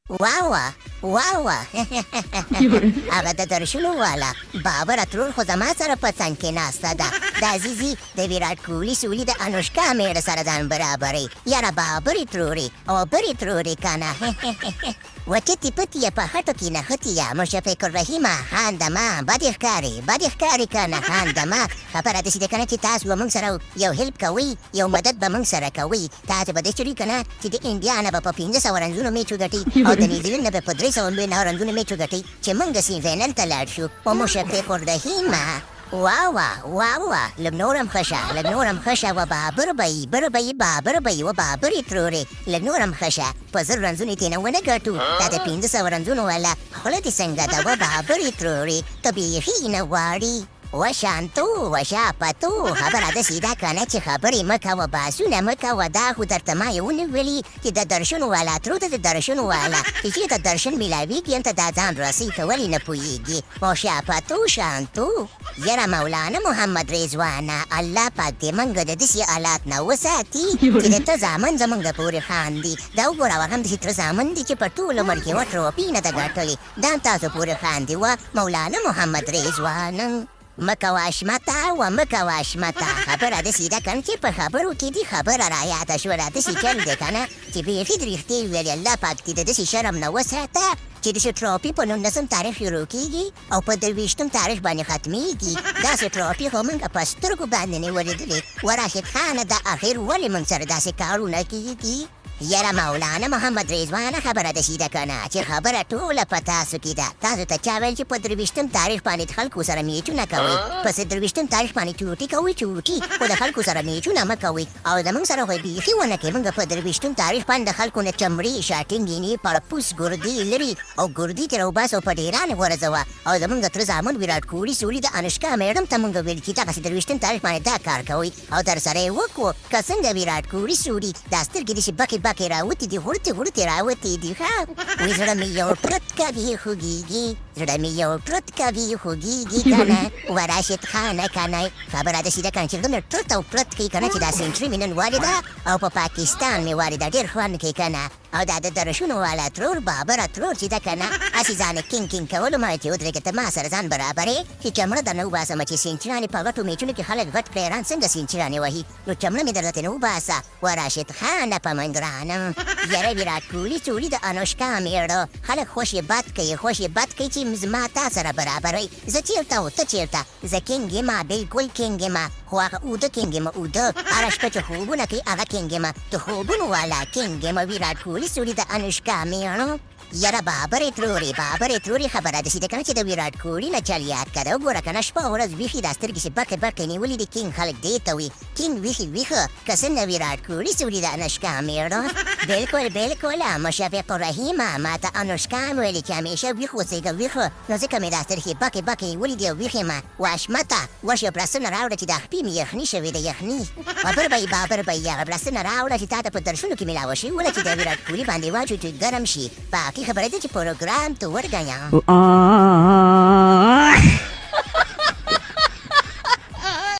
واه واه واه واه، هغه د درشونو والا بابره ترور خو زما سره په څنګ کې ناسته ده. دا زیزي د ویراټ کوهلي سولي د انوشکا میړه سره ځان برابروي. یاره بابرې ترورې او برې ترورې کنه. وچتې پتې یې په خټو کې نښتې یا مشفق الرحیمه خانده ما بدې ښکارې، بدې ښکارې کنه خانده ما. خبره داسې ده کنه چې تاسو به موږ سره یو هیلپ کوئ، یو مدد به موږ سره کوئ. تاسو به داسې کنه چې د انډیا نه به په 500 رنزونو میچ وګټي او د نیوزیلنډ نه به په 300 رنزونو میچ وګټي چې موږ سیمي فاینل ته لاړ شو. او مشفق الرحیمه واه واه واه واه، لږ نور هم ښه شه، لږ نور هم ښه شه. و بابر به یي، بر به یي، بابر به یي، و بابرې ترورې، لږ نور هم ښه شه. په 1000 رنزونو یې تېنه ونه ګټو، دا د 500 رنزونو والا خوله دې څنګه ده؟ و بابرې ترورې، ته بیخي نه غواړي. و شانتو و شا پتو، خبره داسې ده که نه چې خبرې مه کوه، بحثونه مه کوه. دا خو درته ما یې ونه ویلي چې د درشن والا ترو ته د درشن والا چې چېرته درشن میلاویږي هلته دا ځان رسوي، ته ولې نه پوهېږي؟ و شا پتو شانتو. یاره مولانا محمد رضوانه، الله پاک دې موږ د داسې حالات نه وساتي چې د ته زامن زموږ پورې خاندي. دا وګوره، هغه هم داسې تره زامن دي چې په ټول عمر کې یوه ټروپي نه ده ګټلې، دا هم تاسو پورې خاندي. وه مولانا محمد رضوانه، مه کوه حشمته، وه مه کوه حشمته. خبره داسې ده کنه چې په خبرو کې دي خبره رایاده شوله، داسې چل دی کنه چې بیخي د رښتې ویلې. الله پاک دې د داسې شرم نه وساته چې داسې ټراپي په 19 تاریخ شروع کېږي او په 23 تاریخ باندې ختمېږي. داسې ټراپي خو موږ په سترګو باندې نه ولیدلې. وه راشد خانه، دا اخر ولې موږ سره داسې کارونه کېږي؟ یاره مولانا محمد رضوانه، خبره داسې ده که نه چې خبره ټوله په تاسو کې ده. تاسو ته چا ویل چې په 23 تاریخ باندې د خلکو سره میچونه کوئ؟ په 23 تاریخ باندې چوټي کوئ، چوټي، خو د خلکو سره میچونه مه کوئ. او زمونږ سره خو یې بیخي ونه کوي. مونږ په 23 تاریخ باندې د خلکو نه چمړې، شاټینګې نی، پړپوس، ګردې لري او ګردې ترې راوباسه او په ډېران یې غورځوه. او زمونږ تره زامن ویراټ کوهلي سولي د انوشکا میډم ته مونږ ویل چې دغسې 23 تاریخ باندې دا کار کوئ او در سره یې وکړو که څنګه؟ ویراټ کوهلي سوري دا سترګې داسې بکې بکې راوتې دي، غړتې غړتې راوتې دي. ښه وي، زړه مې یو پرت کوي خوږېږي، زړه مې یو پرت کوي خوږېږي که نه؟ و راشد خانه که نه، خبره داسې ده که نه چې زړه مې ټرت او پرت کوي که نه چې دا سینچري مې نن والیده او په پاکستان مې والیده، ډېر خوند کوي که نه. او دا د درشونو والا ترور بابره ترور چې ده که نه، هسې ځان یې کینګ کینګ کولو. ما چې ودرېږه، ته ما سره ځان برابرې چې چمړه درنه وباسم چې سینچرانې په غټو میچونو کې خلک غټ پلیران څنګه سینچرانې وهي، نو چمړه مې درته ترېنه وباسه. و راشد خانه په من ګرانه. یاره ویراټ کوهلي څولي د انوشکا میړه، خلک خوشې بد کوي، خوشې بد کوي چې زما تا سره برابروي. زه چېرته او ته چېرته؟ زه کینګ یم، بلکل کینګ یم، خو هغه اوده کینګ یم، اوده هره شپه چې خوبونه کوي هغه کینګ یم، د خوبونو والا کینګ یم. ویراټ کوهلي سوري د انوشکا میړه. یاره بابرې ترورې، بابرې ترورې، خبره داسې ده کنه چې د ویراټ کوهلي نه چل یاد کړه. وګوره کنه، شپه او ورځ ویښي، دا سترګې چې بکې بکې نیولې دي. کینګ خلک دې ته وي کینګ، ویښي ویښه که څنګه؟ ویراټ کوهلي سوري د انوشکا میړه، بلکل بلکل. مشفق الرحیمه، ما ته انوشکا ویلي چې همیشه ویښ اوسېږه، ویښ، نو ځکه مې دا سترخې بکې بکې نیولې دي او ویښ یم. واشمته وشه، بړستنه راوړه چې دا خپې مې یخني شوې ده، یخني. بابر به یې، بابر به یې، هغه بړستنه راوړه چې تا ته په درسونو کې ملاوه شوې وله چې د ویراټ کوهلي باندې واچو چې ګرم شي. باقي خبره ده چې پروګرام ته ورګیا.